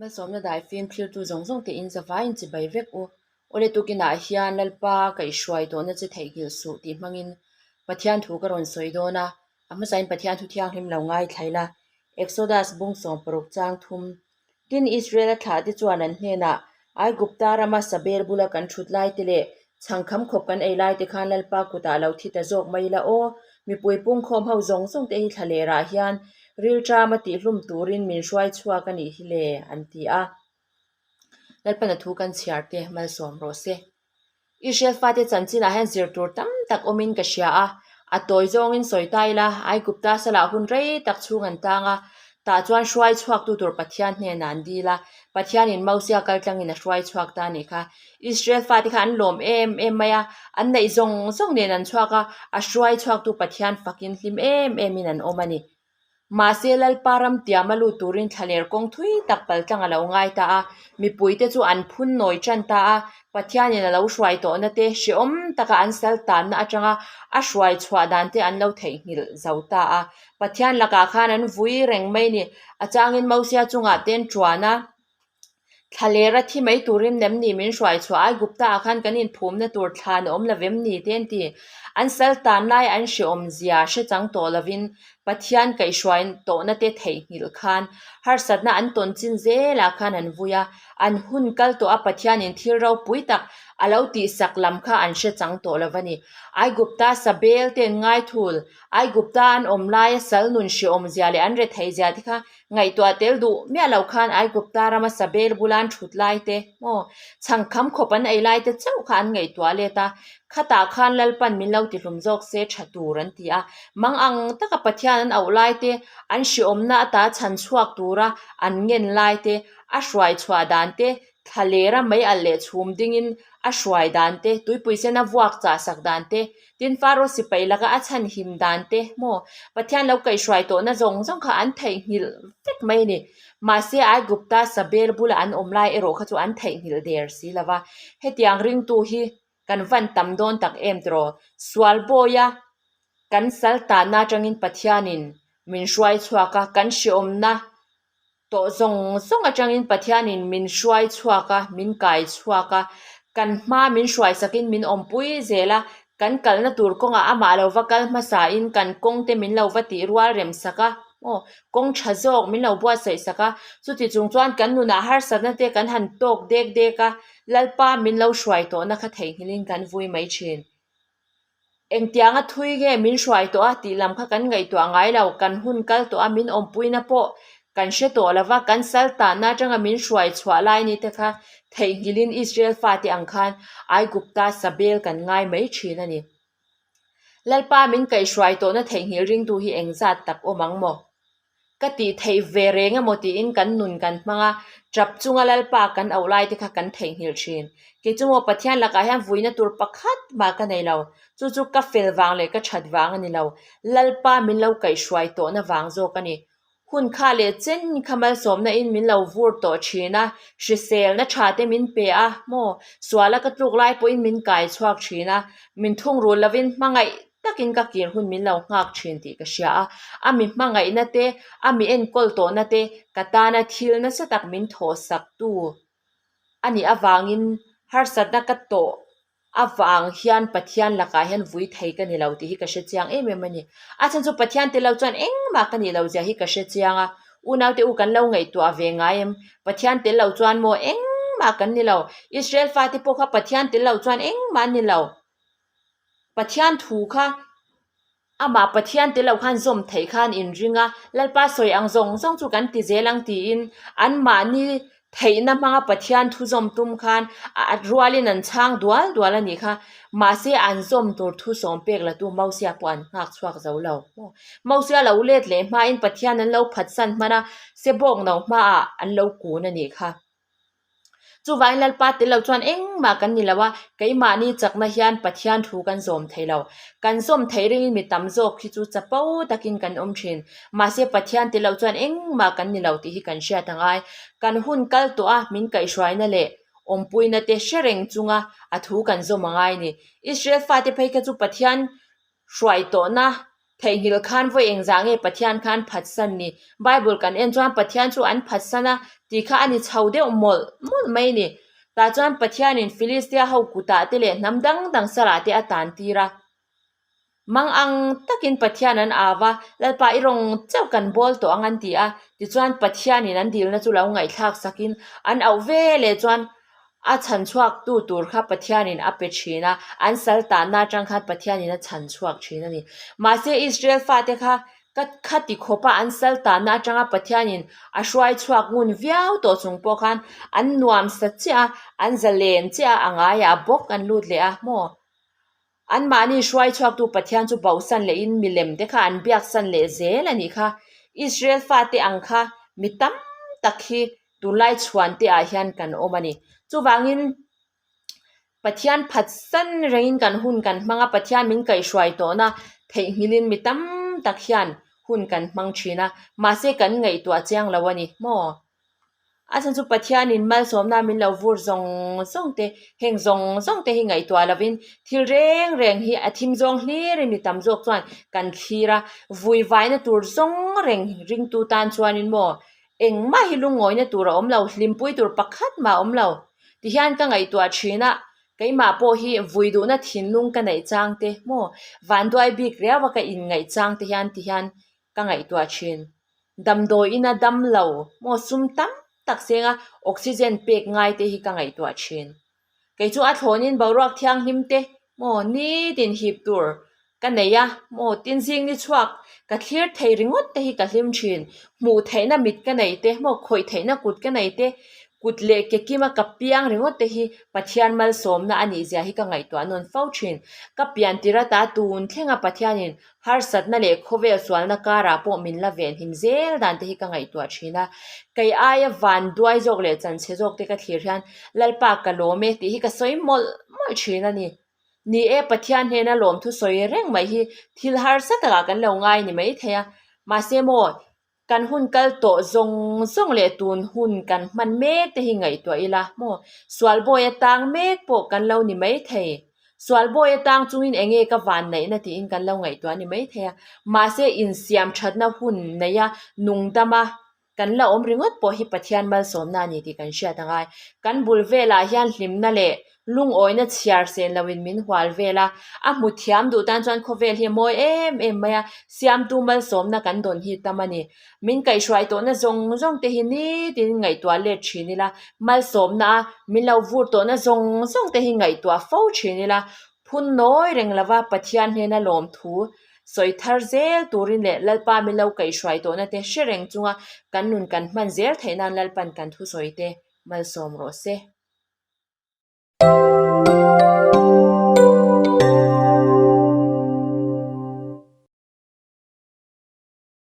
Malsawmna daifim thlirtu zawng zawng te in zavaiin chibai vek u. Awle tukinah hian Lalpa kaihhruai tawhna che theihnghilh suh tih hmangin Pathian thu ka rawn sawi dawn a, a hmasain Pathian thu thianghlim lo ngaithla ila. Exodus bung 16 chang thum Tin, Israela thlahte chuan an hnenah, Aigupta rama Sabel bula kan thut lai te leh chhangkham khawp kan ei lai te khan Lalpa kutah lo thi ta zawk mai ila aw, mipui pungkhawm ho zawng zawng te hi thla lerah hian rilṭama tihhlum turin min hruai chhuak a nih hi le, an ti a. Lalpana thu kan chhiar te malsawm rawh se. Israel fate chanchinah hian zir tur tam tak awmin ka hria a, a tawi zawngin sawi ta ila, Aigupta salah hun rei tak chhung an tang a, tah chuan hruai chhuaktu tur Pathian hnenah an dil a, Pathianin Mosia kaltlangin a hruai chhuak ta a nih kha. Israel fate kha an lawm em em mai a, an neih zawng zawng nen an chhuak a, a hruai chhuaktu Pathian fakin hlim em emin an awm a ni. Mahse, Lalpa ram tiam a lut turin thlaler kawng thui tak paltlang a lo ngai ta a, mipuite chu an phun nawi tan ta a, Pathianin a lo hruai tawhna te, hrehawm taka an sal tanna atanga a hruai chhuah dan te an lo theihnghilh zo ta a. Pathian lakah khan an vui reng mai ni. A changin Mosia chungah te an tuan a. Thlalera thi mai turin nem ni min hruai chhuah Aigupta ah khan kan inphumna tur thlan a awm lo vem ni te an ti. An sal tan lai an hreawm zia hre chang tawh lovin Pathian kaihhruai tawhna te theihnghilh khan harsatna an tawn chin zelah khan an vui a, an hun kal tawh a Pathianin thil ropui tak a lo tihsak lam kha an hre chang tawh lo a ni. Aigupta Sabel te an ngaithul, Aigupta an awm laia sal nun hreawm zia leh an retheih zia te kha Ngaihtuah tel duh miah lo khan Aigupta rama Sabel bula an thut lai te maw, chhangkham khawp an ei lai te chauh kha an ngaihtuah let a, khatah khan Lalpan min lo tihlum zawk se tha tur an ti a. Mang ang taka Pathian an auh lai te, an hriawmna ata chhan chhuak tura an ngen lai te, a hruai chhuah dan te, thla lera mei alh leh chhum dingin a hruai dan te, tuipui sena vuak chah sak dan te, Tin, Faro sipai laka a chhan him dan te maw Pathian lo kaihhruai tawhna zawng zawng kha an theihnghilh vek mai a ni. Mahse, Aigupta Sabel bula an awm lai erawh kha chu an theihnghilh der si lo va. Hetiang ringtu hi kan van tam dawn tak em tiraw? Sual bawia kan sal tanna atangin Pathianin min hruai chhuak a, kan hreawmna Tawh zawng zawng atangin Pathianin min hruai chhuak a, min kai chhuak a, kan hma min hruai sakin min awmpui zel a, kan kalna tur kawngah amah lo va kal hmasain kan kawng te min lo va tih rual rem sak a, aw, kawng tha zawk min lo buatsaih sak a, chuti chung chuan kan nunah harsatna te kan han tawk dek dek a, Lalpa min lo hruai tawhna kha theihnghilhin kan vui mai thin. Engtianga thui nge min hruai tawh a tih lam kha kan ngaihtuah ngai lo, kan hun kal tawh a min awmpuina pawh kan hre tawh lo va, kan sal tanna atanga min hruai chhuah lai ni te kha theihnghilhin Israel fate ang khan Aigupta Sabel kan ngai mai thin a ni. Lalpa min kaihhruai tawhna theihnghilh ringtu hi engzat tak awm ang maw? Ka tih theih ve reng emaw tiin kan nun kan hmang a, tap chunga Lalpa kan auh lai te kha kan theihnghilh thin. Kei chu maw Pathian lakah hian vuina tur pakhat mah ka nei lo, chu chu ka fel vang leh ka that vang a ni lo, Lalpa min lo kaihhruai tawhna vang zawk a ni. Hun kha leh chen kha malsawmna in min lo vur tawh thin a, hriselna tha te min pe a maw, suala ka tluk lai pawhin min kai chhuak thin a, min thungrul lovin hmangaih takin ka kir hun min lo nghak thin tih ka hria a, a mi hmangaihna te, a mi enkawl tawhna te ka tana thil nasa tak min thawhsak tu a nih avangin harsatna ka tawh avang hian Pathian lakah hian vui thei ka ni lo tih hi ka hre chiang em em a ni. A chhan chu Pathian tel lo chuan engmah ka nih loh zia hi ka hre chiang a, unaute u kan lo ngaihtuah ve ngai em? Pathian tel lo chuan maw engmah kan ni lo, Israel fate pawh kha Pathian tel lo chuan engmah an ni lo. Pathian thu kha amah Pathian tel lo khan zawm theih khan inring a, Lalpa sawi ang zawng zawng chu kan ti zel ang tiin anmahni theihna hmanga Pathian thu zawm tum khan a rualin an chhang dual dual a nih kha. Mahse an zawm tur thu sawm pek la tu Mosia pawh an nghak chhuak zo lo. Mosia lo let leh hmain Pathian an lo phatsan hman a, Sebawk no hmaah an lo kun a nih kha. Chuvangin Lalpa tel lo chuan engmah kan ni lo a, keimahni chakna hian Pathian thu kan zawm thei lo. Kan zawm theih ringin mi tam zawk hi chu chapo takin kan awm thin. Mahse Pathian tel lo chuan engmah kan ni lo tih hi kan hriat a ngai. Kan hun kal tawh a, min kaihhruaina leh awmpuina te hre reng chunga a thu kan zawm a ngai a ni. Israel fate phei kha chu Pathian hruai tawhna. Theihnghilh khan vawi engzah nge Pathian khan phatsan ni? Bible kan en chuan Pathian chu an phatsan a tih kha a ni chho deuh mawlh mawlh mai ni. Tah chuan Pathianin Filistia ho kutah te leh hnam dang dang salah te a tan tir a. Mang ang takin Pathian an au a, Lalpa i rawng chauh kan bawl tawh ang an ti a. Tichuan Pathianin an dilna chu lo ngaihthlak sakin an auh ve leh chuan A chhan chhuaktu tur kha Pathianin a pe thin a, an sal tanna atang khan Pathianin a chhan chhuak thin a ni. Mahse Israel fate kha ka khati khawpa an sal tanna atanga Pathianin a hruai chhuak ngun viau tawh chung pawh khan an nuamsa chiah a, an zalen chiah a, a ngaiah bawk an lut leh a maw? Anmahni hruai chhuaktu Pathian chu bohsan lehin milem te kha an biaksan leh zel a nih kha. Israel fate ang kha mi tam tak hi tunlai chhuan te ah hian kan awm a ni. Chuvangin Pathian phatsan rengin kan hun kan hmang a, Pathian min kaihhruai tawhna theihnghilhin mi tam tak hian hun kan hmang thin a, mahse kan ngaihtuah chiang lo a ni maw? A chhan chu Pathianin malsawmna min lo vur zawng zawng te, heng zawng zawng te hi ngaihtuah lovin thil reng reng hi a thim zawng hlirin mi tam zawk chuan kan thlir a, vui vaina tur zawng reng ringtu tan chuanin maw engmah hi lungawina tur a awm lo, hlimpui tur pakhat mah a awm lo. Tihian ka ngaihtuah thin a, keimah pawh hi vui duhna thinlung ka neih chang te maw vanduai bik riau a ka inngaih chang te hian tihian ka ngaihtuah thin. Damdawi ina dam lo maw sum tam tak senga oxygen pek ngai te hi ka ngaihtuah thin. Kei chu a thlawnin boruak thianghlim te maw nitin hip tur ka nei a maw tin zing ni chhuak ka thlir thei ringawt te hi ka hlim thin. Hmuh theihna mit ka nei te maw khawih theihna kut ka nei te kut leh ke kima ka piang ringawt te hi Pathian malsawmna a nih zia hi ka ngaihtuah nawn fo thin. Ka pian tir ata tun thlenga Pathianin Harsatna leh khawvel sualna karah pawh min la venhim zel dan te hi ka ngaihtuah thin a. Kei aia van duai zawk leh chanchhe zawk te ka thlir hian Lalpa ka lawm e tih hi ka sawi mawlh mawlh thin a ni. Ni e, Pathian hnena lawmthu sawi reng mai hi thil harsa takah kan lo ngai ni mai thei a. Mahse maw, Kan hun kal tawh zawng zawng leh tun hun kan hman mek te hi ngaihtuah ila maw? Sual bawi atang mek pawh kan lo ni mai thei. Sual bawi atang chungin enge ka van neihna tiin kan lo ngaihtuah ni mai thei a. Mahse insiam thatna hun neia nungdama kan la awm ringawt pawh hi Pathian malsawmna a ni tih kan hriat a ngai. Kan bul velah hian hlimna leh Lungawina chhiar sen loin min hual vel a, a hmu thiam duh tan chuan khawvel hi a mawi em em mai a, siamtu malsawmna kan dawn hi tam a ni. Min kaihhruai tawhna zawng zawng te hi nitin ngaihtuah let thin ila, malsawmna a min lo vur tawhna zawng zawng te hi ngaihtuah fo thin ila, phun nawi reng lova Pathian hnena lawmthu sawi thar zel turin leh Lalpa min lo kaihhruai tawhna te hre reng chunga kan nun kan hman zel theih nan Lalpan kan thusawi te malsawm rawh se.